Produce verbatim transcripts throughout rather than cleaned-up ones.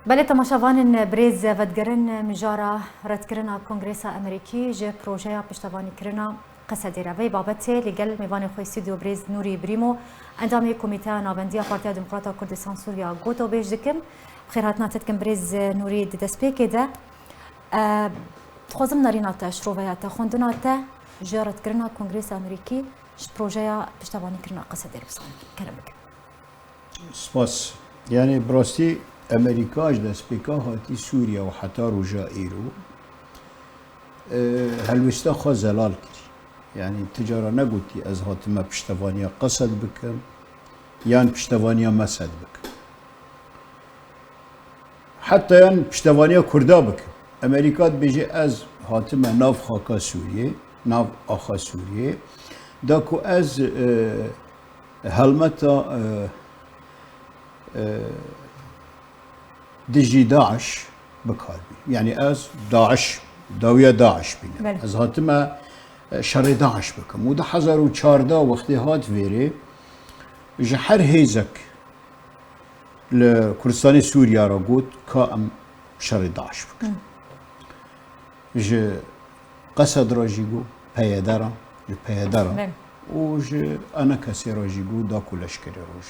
Belê temaşevanên birêz, vedigerin mijara redkirina Kongresa Amerîkî ji projeya piştevanîkirina Qesedê re. Vê babetê li gel mêvanê xwe stûdyo birêz Nûrî Brîmo, endamê Komîteya Navendî ya Partiya Demokrata Kurdistan Sûriya, gotobêj dikim. Bi xêrhatina te dikim birêz Nûrî. Di destpêkê de, e, dixwazim nerîna te, şiroveya te, xwendina te ji redkirina Kongresa Amerîkî ji projeya piştevanîkirina Qesedê re bizanim. Kerem bikin. Spas. Yani bi rastî Amerîka ji destpêka hatî Sûriye û heta roja îro, e, helwêsta xwe zelal kirî. Yani ti cara negotî ez hatime piştevaniya Qesed bikim yan piştevaniya Mesed bikim. Heta yan piştevaniya Kurda bikim. Amerîka dibêje ez hatime nav xaka Sûriyê, nav axa Sûriyê, da ku ez, e, helmeta, e, e, dijî DAIŞ bi kar bînim. Yani ez DAIŞ, dawiya DAIŞ bînim. Belê. Ez hatime, e, şerê DAIŞ bikim. Û du hezar û çardeh wextê hat vêrê, ji her hêzek li Kurdistanê Sûriya re got ka em şerê DAIŞ bikin. Hı. Ji Qesed re jî got, P Y D re, ji P Y D re. Belê. Û ji ENKSê re jî got, da ku leşkerê roj.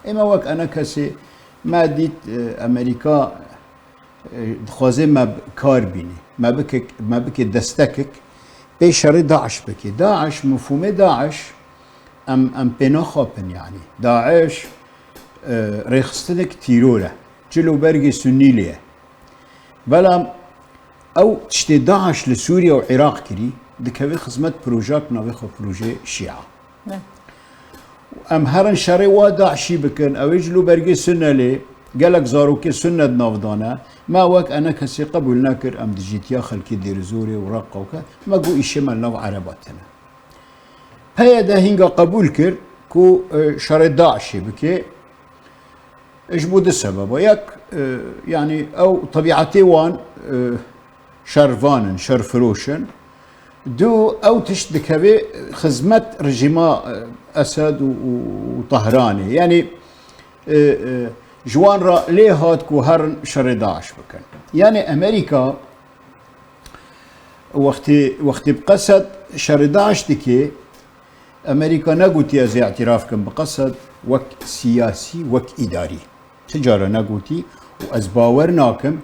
Ême wek ENKSê me dît, e, Amerîka, e, dixwaze me bi kar bînî. Me bike, me bike destekek pê şerê DAIŞ bike. DAIŞ, mefhûmê DAIŞ, em, em pê naxapin yani. DAIŞ, e, rêxistinek tîror e. Cil û bergê Sunnî lê ye. Belam ew tiştê DAIŞ li Sûriye û Iraq kirî, dikeve xizmet projak navê xwe projeyê Şîa. Ne. Em herin şerê wa DAIŞî bikin, ew ê cil û bergê Sunne lê, gelek zarokê Sunne di nav de ne. Me wek ENKSê qebûl nekir, em dijîtiya xelkê Dêrizorê û Reqa û ke, me got îşê me li nav Ereba tine. P Y D hînga qebûl kir ku, e, şerê DAIŞê bike. Ji bo du sebeba. Yek, e, yani ew tebîetê wan, e, şervan in, şerfiroş in. Du, ew tişt dikeve xizmet rejîma, e, Esed û, û, û Tehranê. Yani, e, e, ji wan re lê hat ku herin şerê DAIŞ bikin. Yani Amerîka wextê, wextê bi Qesed şerê DAIŞ dike, Amerîka negotiye ez ê îtîraf kim bi Qesed wek siyasî, wek îdarî. Ti cara negotî û ez bawer nakim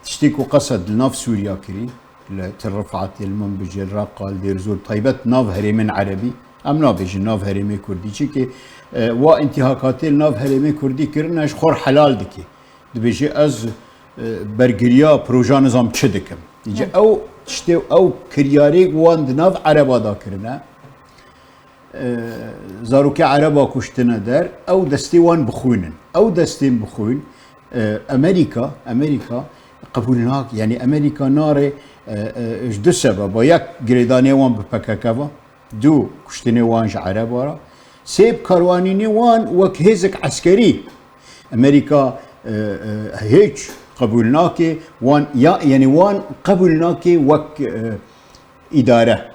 tiştê ku Qesed li nav Sûriya kirî, li Til Rifatê, li Minbicê, li Reqa, li Dêrzor, taybet nav herêmên erebî, em nabêjin nav herêmê kurdî, çimkî, e, wa întîhakatê li nav herêmê kurdî kirine ji xwe re helal dike. Dibêje ez, e, bergiriya proja nizam çi dikim. Îca ew tiştê, ew kiryarê wan di nav ereba de kirine. E, zarokê ereba kuştine der, ew destê wan bi xwîn in. Ew destên bi xwîn, e, Amerîka, Amerîka qebûl nake. Yani Amerîka nare, e, e, ji du sebeba. Yek girêdanê wan bi P K K ve, du kuştinê wan ji ereba re, sê bi karwanînê wan wek hêzek eskerî. Amerîka, e, e, hêç qebûl nake, wan ya, yani wan qebûl nake wek, e, îdare,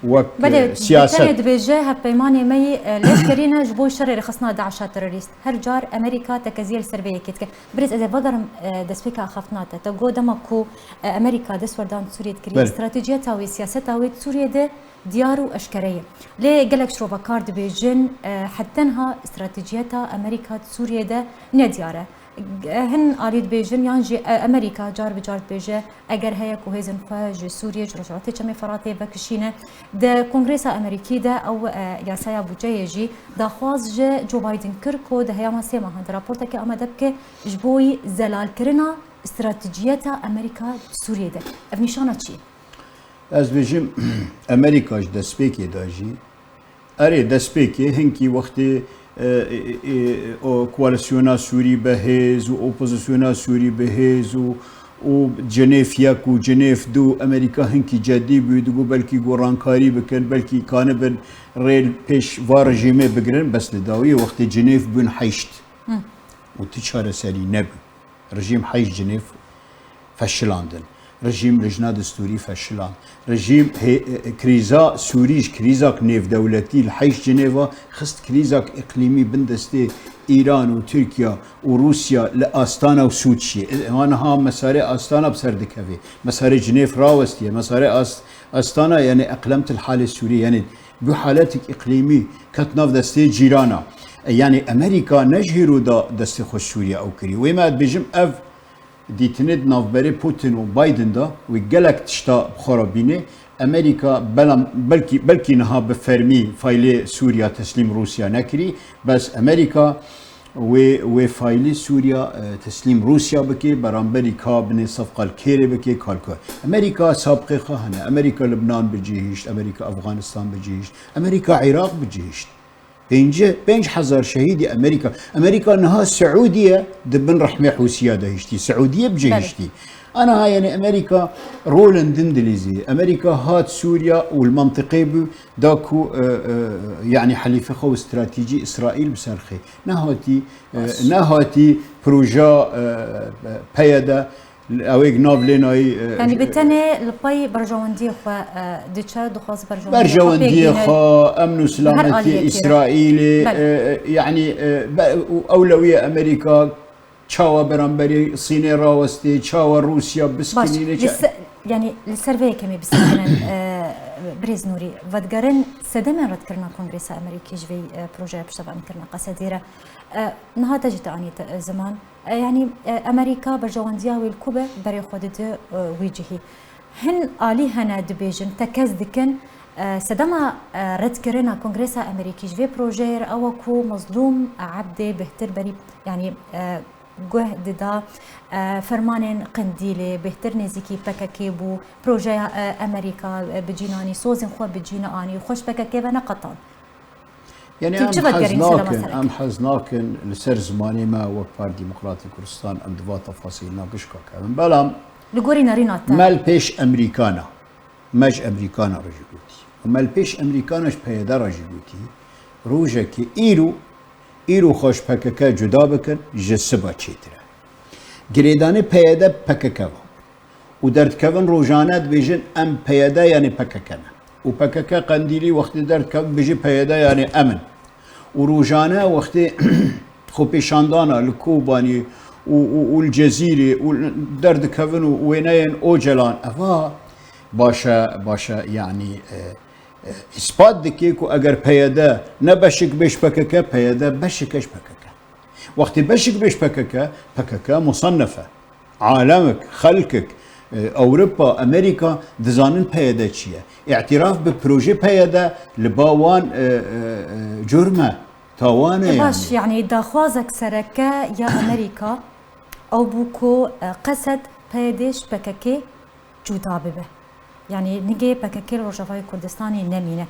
wek, Belê, e, siyaset. Belê, dibêje hevpeymanê me yî, e, leşkerî ne ji bo şerê rêxistina DAIŞa terorîst. Her car Amerîka tekeziyê li ser vê yekê dike. Birêz, ez ê vegerim, e, destpêka axaftina te. Te got dema ku, e, Amerîka dest werdan Sûriyê dikirî, Belê. Stratejiyeta wê, siyaseta wê di Sûriyê de diyar û eşkere ye. Lê gelek şirovekar dibêjin, e, hedtenha stratejiyeta Amerîka di Sûriyê de nediyar e. Hin alî dibêjin, yan jî, e, Amerîka car bi car dibêje, eger heye ku hêzên xwe ji Sûriyê, ji Rojhilatê Çemê Feratê vekişîne. Di Kongresa Amerîkî de ew, e, yasaya budceyê jî daxwaz ji Joe Biden kir ku di heyama sê mehan de raportekê amade bike ji bo yî zelalkirina stratejiyeta Amerîka di Sûriyê de. Ev nîşana çi ye? Ez dibêjim, Amerîka ji destpêkê de jî, erê, destpêkê hinkî wextê, e, e, e, o koalîsyona Sûrî bi hêz û opozîsyona Sûrî bi hêz û, û Cinêv yek û Cinêv du, Amerîka hinkî cedî bû, digot belkî gorankarî bikin, belkî kanibin rê li pêş va rejîmê bigirin, bes li dawiyê wextê Cinêv bûn heşt Hı. û tu çareserî nebû. Rejîm heşt Cinêv feşilandin. Rejîm lijna destûrî feşiland. Rejîm hê-, e, krîza Sûrî ji krîzak nêvdewletî li heyş Cinêva xist krîzak îqlîmî bin destê Îran û Tirkiye û Rûsya li Astana û Sûçiyê. E, wan niha mesarê Astana bi ser dikeve. Mesarê Cinêv rawestiye. Mesarê As-, Astana, yani, eklemt il halê Sûrî. Yani, bu haletik îqlîmî ket nav destê cîrana. E, yani, Amerîka ne ji hîro da destê xwe Sûriye ew kirî. Wê me dibêjim ev dîtinê di navberê Putin û Biden de wê gelek tişta bi xwe re bîne. Amerîka belam, belkî, belkî niha bi fermî faylê Sûriya teslîm Rûsya nekirî, bes Amerîka wê, wê faylê Sûriya, e, teslîm Rûsya bike, beramberî ka binê sefqa li kêrê bike, kalku. Amerîka sabqê xwe hene. Amerîka Libnan bicihişt, Amerîka Afganistan bicihişt, Amerîka Iraq bicihişt. Pênc, pênc hezar şehîdî Amerîka. Amerîka niha Siûdiye di bin rehmê Hûsiya de hiştî. Siûdiye bi cê Belê. hiştî. Aniha, yani, Amerîka rolên din dilîzî. Amerîka hat Sûriya û li mentiqê bû, da ku, e, e, yani, helîfê xwe û stratejî Îsraîl bi ser xê. Nehatî, e, Baş. nehatî proja, e, e, P Y D Ew ê nav lê nayî, e, Yani bi tenê li pey berjewendiyê xwe, e, diçe, dixwaze berjewendiyê xwe Berjewendiyê pêk bîne. xwe, emn û Bi her silametiyê aliyekê re. Îsraîlê, Belê. e, e, yanî, e, be-, û ewlewiyê Amerîka çawa beramberî Sînê rawestê, çawa Rûsya Baş, biskilîne, li ça- se-, yani li ser vê yekemê bisekinin, e, Birêz Nûrî, vedigerin sedemên redkirina Kongresa Amerîkî ji vê, e, projeyê piştevanikirin a Qesedê re. E, niha te jî te anî te, e, ziman. E, yanî, e, Amerîka berjewendiya wê li ku be, berê xwe dide, e, wî cihî. Hin alî hene dibêjin, tekez dikin, e, sedema, e, redkirina Kongresa Amerîkî ji vê projeyê re ew e ku Mezlûm Ebdê bêhtir berî, yanî, e, guh dida, e, fermanên Qendîlê, bêhtir nêzîkî P K K bû, projeya, e, Amerîka, e, bi cî nanî, sozên xwe bi cî neanî, xwe ji P K K ve neqetan. Yani Tu em çi hez vedigerînî sedema nakin, sereke? em hez nakin li ser zimanê me wek Parti Demokratî Kurdistan em di va tefasîlina gişka kevin. Belam Li gorî nerîna te. me li pêş Emerîkana, me ji Emerîkana re jî gotî. Me li pêş Emerîkana ji P Y D re jî gotî. Rojekê îro, îro xwe ji P K K cuda bikin, ji siba çêtir e. Girêdanê P Y D P K K ve. Û derdikevin rojane dibêjin, "Em P Y D yanî P K K ne." Û P K K Qendîlî wextê derdikevin, dibêjin, "P Y D yanî em in." Û rojane wextê xwepêşandana li Kobanî û, û, û li Cezîrê û derdikevin û wêneyên Ocalan, eva baş e, baş e, yanî, e, e, îspat dike ku eger P Y D ne beşik bê ji P K K, P Y D beşik e ji P K K. Wextê beşik bê ji P K K, P K K musennef e. Alemik, xelkik, e, Ewropa, Amerîka dizanin P Y D çi ye. Îtiraf bi projê P Y D li ba wan, e, e, e, curm e, tawan e E, baş, yani. Yanî daxwazek sereke ya Amerîka ew bû ku, e, Qesed P Y D ji P K K cuda bibe. Yanî nigê P K K li Rojavayê Kurdistanê nemîne.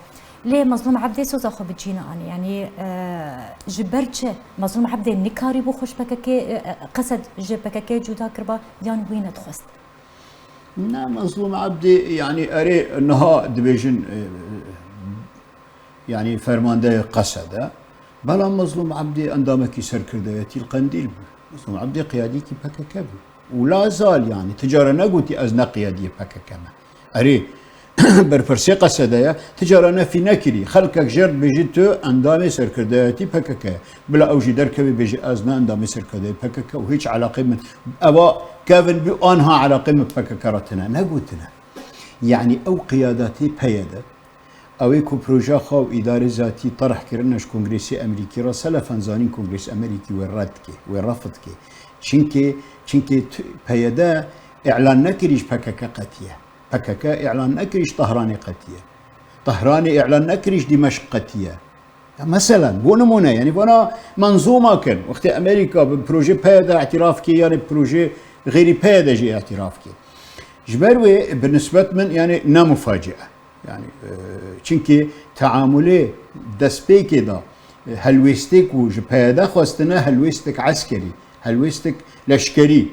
Lê Mezlûm Ebdê soza xwe bi cî neanî. Yanî, e, ji ber çi? Mezlûm Ebdê nikarîbû xwe ji P K K, e, e, Qesed ji P K K cuda kiriba yan wî nedixwest? Ne, Mezlûm Ebdê, yanî erê niha dibêjin, e, yanî fermandeyê Qesed e. Belam Mezlûm Ebdê endamekî serkirdeyetî li Qendîl bû. Mezlûm Ebdê qiyadîkî P K K bû. Û la zal, yanî ti cara negotî ez ne qiyadiyê P K K me. Erê, berpirsê Qesedê ye, ti cara nefî nekirî. Xelkek jê re dibêjî tu endamê serkirdeyetî P K K ye. Bila ew jî derkevê bêjî ez ne endamê serkirdeyê P K K û hîç eleqê min. Eva kevin bû anha eleqê min P K K re tine. Negotine. Yanî ew qiyadatê P Y D Ew ê ku proja xwe û îdarê zatî terh kirine ji Kongresê Amerîkî re, selefen zanîn Kongres Amerîkî wê red dike, wê refd dike. Çimkî, çimkî tu-, P Y D îlan nekirî ji P K K qetiye. P K K îlan nekirî ji Tehranê qetiye. Tehranê îlan nekirî ji Dîmeşq qetiye. Ya meselen, bo nimûne, yanî vana menzûma kin. Wextê Amerîka bi projê P Y D îtiraf kê, yanî bi projê xêrî P Y D jî îtiraf kê. Ji ber wê bi nisbet min, yanî ne mufacie. Yani, e, çimkî teamulê destpêkê de, e, helwêstê ku ji P Y D xwestine, helwêstek eskerî, helwêstek leşkerî,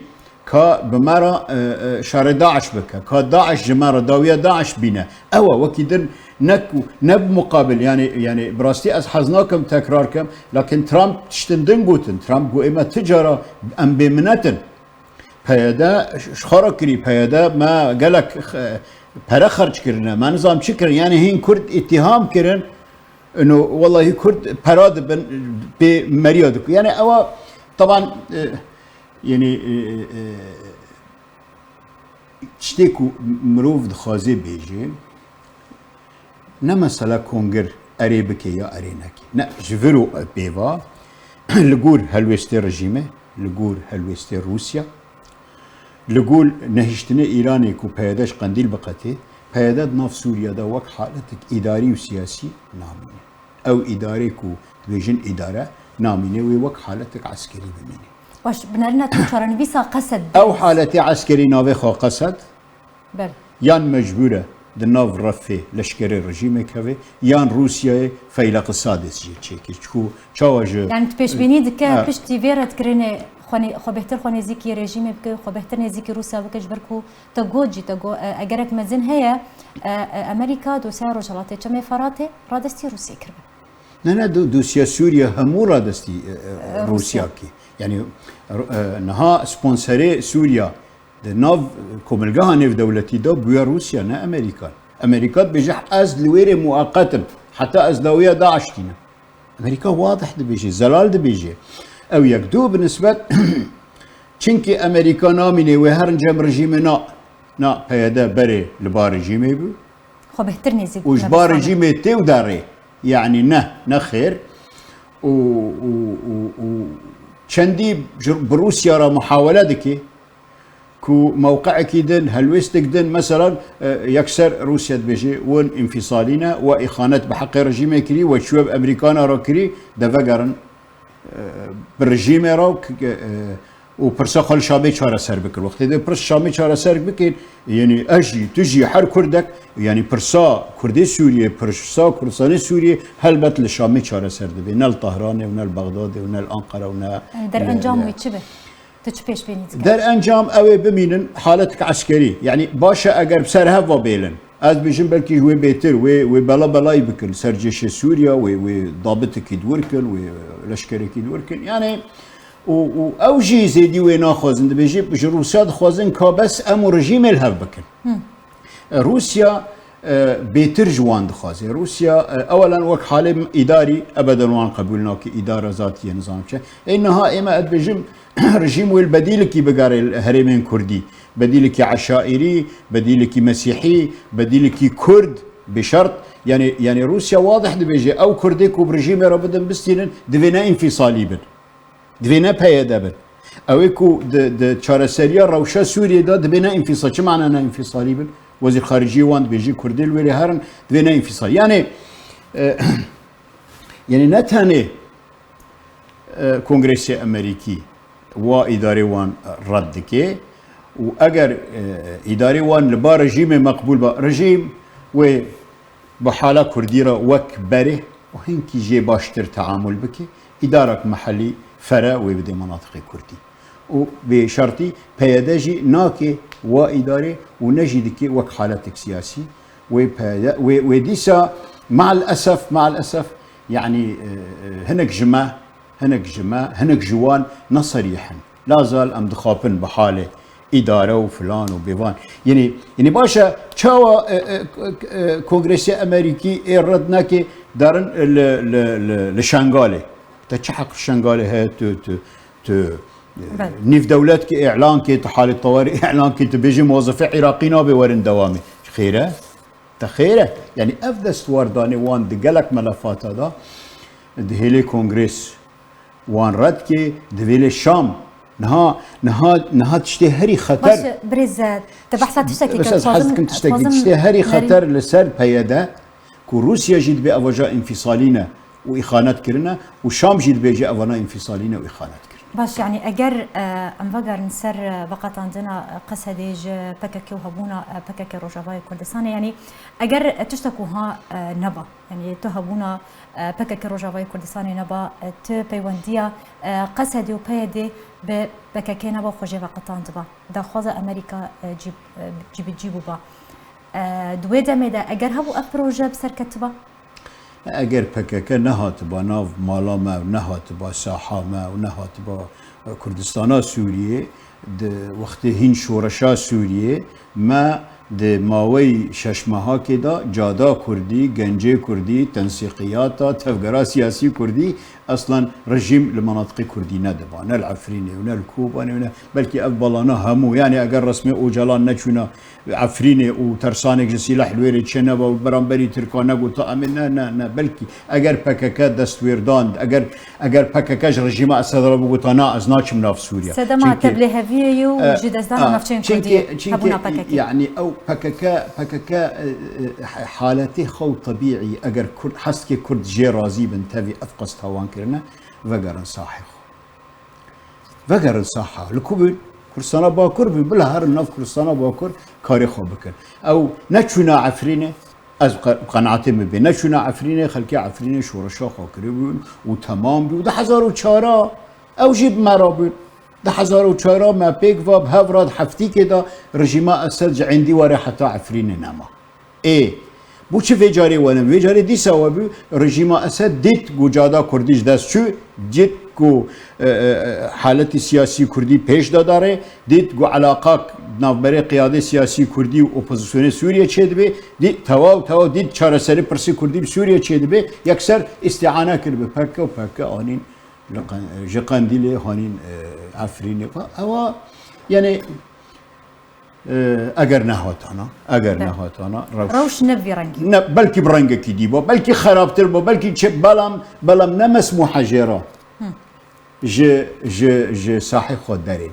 ka bi me re, e, e, şerê DAIŞ bike, ka DAIŞ ji me re dawiya DAIŞ bîne. Ew e, wekî din ne ku, ne bi muqabil, yani, yani bi rastî ez hez nakim tekrar kim, lakin Trump tiştin din gotin. Trump got, ême ti cara em bêminet in. P Y D ji xwe re kirî, P Y D me gelek, e, pere xerc kirine, me nizam çi kirin, yani hîn Kurd îtîham kirin, ino wellahî Kurd pera dibin, pê meriya diku. Yani ewa, taban, e, yani, e, e, tiştê ku mirov dixwaze bêje, ne mesela kongir erê bike ya erê neke. Ne, ji vir û pêva li gor helwêstê rejîmê, li gor helwêstê Rûsya, li gor nehiştinê Îranê ku P Y D ji Qendîl biqetê, P Y D di nav Sûriya de wek haletek îdarî û siyasî namîne. Ew îdarê ku dibêjin îdare, namîne wê wek haletek eskerî bimîne. Baş, binerîna tu çarenivîsa Qesed. Ew haletê eskerî navê xwe Qesed, Bel. Yan mecbûr e di nav refê leşkerê rejîmê keve, yan Rûsyayê feyleqi Sadê jê çêkir. Çiku çawa ji Yani tu pêşbînî dike Ha. piştî vê redkirinê xwe nê-, xwe bêhtir xwe nêzîkî rejîmê bike, xwe bêhtir nêzîkî Rûsya bike, ji ber ku te got jî, te got, e, egerek mezin heye, e, e, Amerîka dosyaya Rojhelatê Çemê Feratê radestî Rûsiyê kiribe. Ne, ne, do-, dosya Sûriye hemû radestî, e, e, E, Rûsya. Rûsya kî. Yani, e, niha sponserê Sûriya di nav komilgeha nêvdewletî de bûye Rûsya, ne Amerîkan. Amerîka dibêje, ez li wêrê mueqet im, heta ez dawiya DAIŞ tînim. Amerîka wadih dibêje, zelal dibêje. Ew yek. Du, bi nisbet, çimkî Amerîka namînê wê herin cem rejîmê na, na P Y D berê li ba rejîmê bû. Xwe bêhtir nêzîk Û ji bûne ba rejîmê tê û derê. Yani ne, ne xêr. Û, û, û, û çendî ji, bi Rûsya re muhawele dike ku mewqeekî din, helwêstek din, meselan, e, yekser Rûsya dibêje, win înfîsalî ne, we îxanet bi heqê rejîmê kirî, we çûye bi Amerîkana re kirî, de vegerin, e, bi rejîmê re, k-, k-, e, û pirsa xwe li Şamê çareser bikin. Wextê de pirs Şamê çareser bikin, yani ez jî, tu jî, her Kurdek, yani pirsa Kurdê Sûriyê, pirsa Kurdistanê Sûriyê helbet li Şamê çareser dibe. Ne li Tehranê û ne li Bexdadê û ne li Anqara û ne Yani li, derencam li wê çi be? Tu çi pêşbînî dikî? Derencam ew ê bimînin haletek eskerî. Yani baş e eger bi ser hev ve bêlin. Ez dibêjim belkî wê bêtir, wê, wê bela belayî bikin. Ser cêşê Sûriya, wê, wê dabitekî di wir kin, wê leşkerekî di wir kin. Yani û, û ew jî zêdî wê naxwazin. Dibêje ji Rûsya dixwazin ka bes em û rejîmê li hev bikin. E, Rûsya, e, bêtir ji wan dixwaze. Rûsya, e, ewelan wek halê îdarî ebeden wan qebûl nake. Îdara zatî ye, nizam çi. Ê niha ême ez dibêjim, rejîm wê li bedîlekî bigere li herêmên Kurdî. Bedîlekî eşaîrî, bedîlekî mesîhî, bedîlekî Kurd, bi şert. Yani, yani Rûsya wadih dibêje, ew Kurdê ku bi rejîmê re bidin bistînin, divê ne înfîsalî bin. Divê ne P Y D bin. Ew ê ku di, di çareseriya rewşa Sûriyê de divê ne înfîsa-, çi mane ne înfîsalî bin? Wezîr xariciyê wan dibêjî Kurdê li wêrê herin, divê ne înfîsalî. Yani, e, yani ne tenê, e, Kongresê Amerîkî wa îdarê wan red dike û eger, e, îdarê wan li ba rejîmê meqbûl ba, rejîm wê bi hala Kurdî re wek berê û hinkî jê baştir teamul bike, îdarek mehellî fere wê bide menatiqê Kurdî. Û bê şertî P Y D jî nake wa îdarê û ne jî dike wek haletek siyasî. Wê P Y D, wê, wê dîsa, me'el esef, me'el esef, yani, e, e, hinek ji me, hinek ji me, hinek ji wan ne serîh in. Lazal em dixapin bi halê îdare û filan û bêvan. Yenî, yenî baş e, çawa, e, e, e, Kongresê Amerîkî ê red neke derin li, li, li, li Şengalê? Te çi heq Şengalê heye tu, tu, tu, e, Belê. nîvdewletkî îlan kê, tu halê tewarî îlan kê, tu bêjî mozifê Iraqî nabe werin dewamê? Xêr e? Te xêr e? Yanî ev destwardanê wan di gelek melefata de di hêlê Kongrês wan red kê, di vêlê Şam. Niha, niha, niha tiştê herî xeter. Baş e, birêz, e, te behsa tiştekî kir, Bes ez hez dikim tiştekî, tiştê herî xeter li ser P Y D ku Rûsya jî dibê evaja înfîsalî ne û îxanet kirine û Şam jî dibêje evana înfîsalî ne û îxanet kirine. Baş, yanî eger, e, em vegerin ser, e, veqetandina, e, Qesedê ji P K K û hebûna, e, P K K Rojavayê Kurdistanê, yanî eger, e, tiştek wiha, e, neba, yanî tu hebûna, e, P K K Rojavayê Kurdistanê neba, e, tu peywendiya, e, Qesedê û P Y D'ê bi P K K neba xwe jê veqetandiba. Daxwaza Amerîka, e, cî, e, cîbicî bûba. E, di wê demê de eger hebû ev proje bi ser ketiba? Eger P K K nehatiba nav mala me û nehatiba saha me û nehatiba Kurdistana Sûriyê, Di wextê hîn şoreşa Sûriyê me di maweyî şeş mehakê de cada Kurdî, gencê Kurdî, tensîqiyata, tevgera siyasî Kurdî, eslan rejîm li menatiqê Kurdî nediba. Ne li Efrînê û ne li Kobanê û ne, belkî ev balana hemû, yanî eger resmê Ocalan neçûna Efrînê û tersanek ji sîleh li wê rê çêneba û beramberî Tirka negota, em ê ne, ne, ne, belkî eger P K K destwêrdan, eger, eger P K K ji rejîma Esed re bigota, na, ez naçim nav Sûriye. Sedema Çünkü, tevliheviyê ye û e, ji destdana a, navçeyên çünkü, Kurdî çünkü, hebûna P K K. Yani ew P K K, P K K, e, e, haletê xwe û tebîî, eger Kurd, heskê Kurd jê razî bin, tevî ev qas tawan kirine, vegerin sahê xwe. Vegerin saha. Li ku bûn? Kurdistana Bakur bûn. Bila herin nav Kurdistana Bakur karê xwe bikin. Ew neçûna Efrînê, ez qe-, qenaetê min bê. Neçûna Efrînê, xelkê Efrînê şoreşa xwe kiribûn û temam bû. Di hezar û çar a ew jî bi me re bûn. Di hezar û çar a me pêk va bi hev re di heftîkê de rejîma Esed ji êndî warê heta Efrînê nema. Ê, bo çi vê carê werin? Vê carê dîsa we bû, rejîma Esed dît ku cada Kurdî ji dest çû, dît ku, e, e, e, haletî siyasî Kurdî pêş de dare, dît ku elaqak navberê qiyadê siyasî Kurdî û opozisyonê Sûriye çêdibe, dît, tewaw, tewaw, dît çareserî pirsê Kurdî bi Sûriye çêdibe, yekser îstîane kir bi P K K û P K K anîn li Qen-, ji Qendîlê hanîn, e, Efrînê. Ewa, yani, E, eger nehatana, eger Be. nehatana, rewş Rewş ne bi vî rengî. Ne, belkî bi rengekî dî bo, belkî xerabtir bo, belkî çi, belam, belam ne mesmûh e jê re. Hı. Ji, ji, ji sahê xwe derên.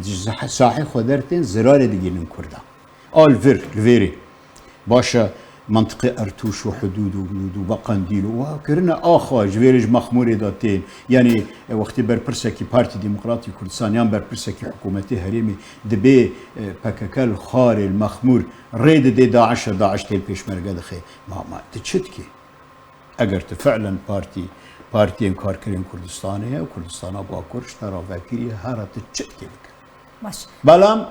Ji sah-, sahê xwe dertên zirarê digihînin Kurda. A li vir, li vêrê. Baş e, Mentiqê Ertûş û Hudûd û Hudûd û Qendîl û wa kirine axa, ji vê re ji Mexmûrê de tên. Yanî, e, wextê berpirsekî Partî Demokratî Kurdistan yan berpirsekî hikûmetê herêmê dibê, e, P K K li Xarê, li Mexmûr rê didê DAIŞ e, DAIŞ tên pêşmerge dixe. Ma, ma, tu çi dikî? Eger tu fi'len partî, partiyên karkerên Kurdistanê ye û Kurdistana Bakur ji te re vekirî ye, here tu çi dikî bike? Baş. Belam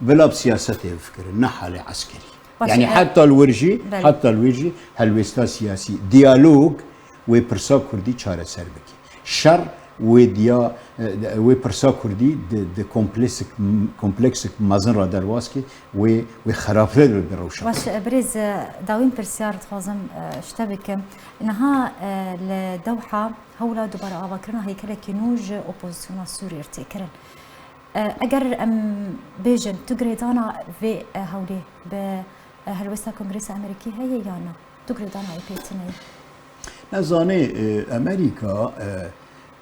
bila bi siyasetê bifikirin, ne halê eskerî. Baş, Yani e, heta li wir jî, belê. heta li wir jî helwêsta siyasî, diyalog wê pirsa kurdî çareser bike. Şer wê diya, e, wê pirsa kurdî di, di kompleksik, kompleksik mezin re derbas ke, wê, wê xerabtir dibe bi rewşa. Baş, e, birêz, e, dawîn pirsyar dixwazim, e, ji te bikim. Niha, e, li Dewha hewla dubare avakirina heykelekî nû ji opozisyona Sûriyê tê kirin. E, eger em bêjin, tu girêdana vê, e, hewlê bi, e, helwesta Kongresa Amerîkî heye ya na? Tu girêdana wê pê tune ye? Nezanê, e, Amerîka, e,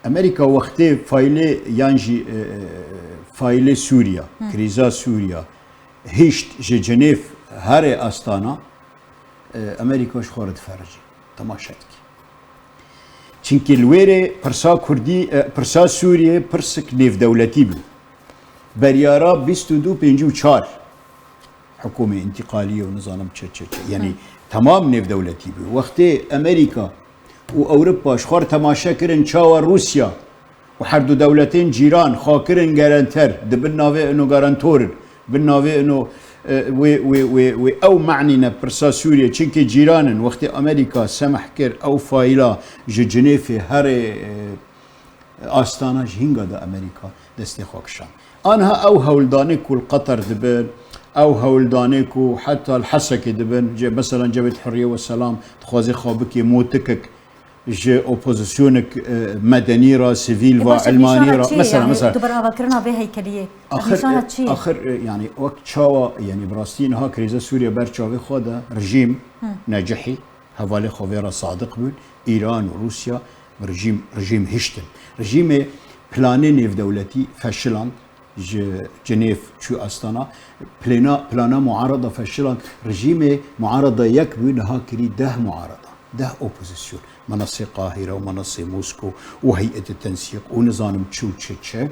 Amerîka wextê faîlê yan jî, e, e, faîlê Sûriya, Hı. krîza Sûriya, hişt ji Cinêv herê Astana, e, Amerîka ji xwe re difericî, temaşe dikî. Çimkî li wê rê pirsa Kurdî, e, pirsa Sûriyê pirsik nêvdewletî bû. Beryara bîst û du, pêncî û çar hikûmê întîqaliyê û nizanim çi, çi, çi. Yanî Hı. temam nêvdewletî bû. Wextê Amerîka û Ewropa ji xwe re temaşe kirin çawa Rûsya û her du dewletên cîran xwe kirin gerenter, di bin navê ino garantor in, bin navê ino, e, wê, wê, wê, wê ew manî ne pirsa Sûriyê, çimkî cîran in. Wextê Amerîka semeh kir ew faîla ji Cinêfê herê, e, Astana, ji hînga de Amerîka destê xwe kişand. Aniha ew hewldanê ku li Qeter dibin, ew hewldanê ku heta li Hesekê dibin, ce-, mesela Cevêt Hurriye ve Selam dixwaze xwe bike motikek ji opozîsyonek, e, medenî re, sivîl Ê ve, baş, e, îlmanî nîşana re, çi ye? Mesela, Yani, mesela. Duber avakirina vê heykeliyê. Axir, Nîşana e, çi ye? axir, e, yani, wek çawa, yani, bi rastî niha krîza Sûriye ber çavê xwe de rejîm Hı. necihî, hevalê xwe vê re sadiq bûn, Îran û Rûsya bi rejîm, rejîm hiştin. Rejîmê planê nêvdewletî feşiland, ji Cinêv çû Astana, plêna, plana muarada feşiland. Rejîmê muarada yek bû, niha kirî deh muarada, deh opozîsyon. Menasê Qahîre û menasê Mosko û heyetê tensîq û nizanim çi û çi çi.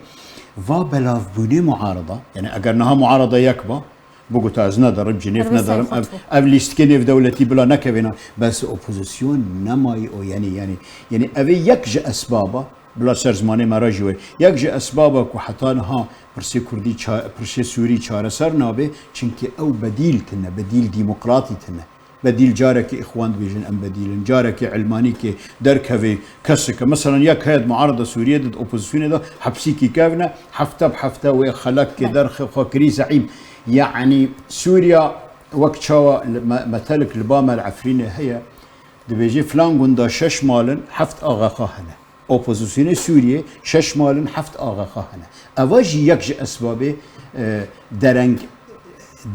Va belavbûnê muarada, yani eger niha muarada yek ba, bigota ez nedarim, Cinêv Her wê nedarim, ev, serxwet bû. ev lîstikê nêvdewletî bila nekevêna. Bes opozîsyon nemayî o, yani, yani, yani ev ê yek ji esbaba, bila ser zimanê me re jî wê. Yek ji esbaba ku heta niha pirsê Kurdî ça-, pirsê Sûrî çareser nabe, çimkî ew bedîl tine, bedîl demokratî tine. Bedîl carekî îxwan dibêjin em bedîl in, carekî ilmanîkê derkevê kesike. Mesela yek heye di muarada Sûriyê de, di opozisyonê de hepsîkî kevne, hefte bi hefte wê xelekê derxe xwe kirî zeîm. Yanî Sûriya wek çawa li me-, metelik li ba me li Efrînê heye, dibêjê filan gunda şeş mal in, heft A Q K hene. Opozisyonê Sûriyê şeş mal in, heft A Q K hene. Eva jî yek ji esbabê, e, dereng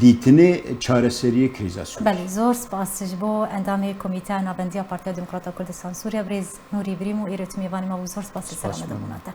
dîtinê çareseriyê krîza Sûriyê. Belê, zor spas ji bo endamê Komîteya Nabendiya Partiya Demokrata Kurdistan Sûriye, birêz Nûrî Birîm û îro tu mêvanê me bû. Zor spas, spas selamet bûna te.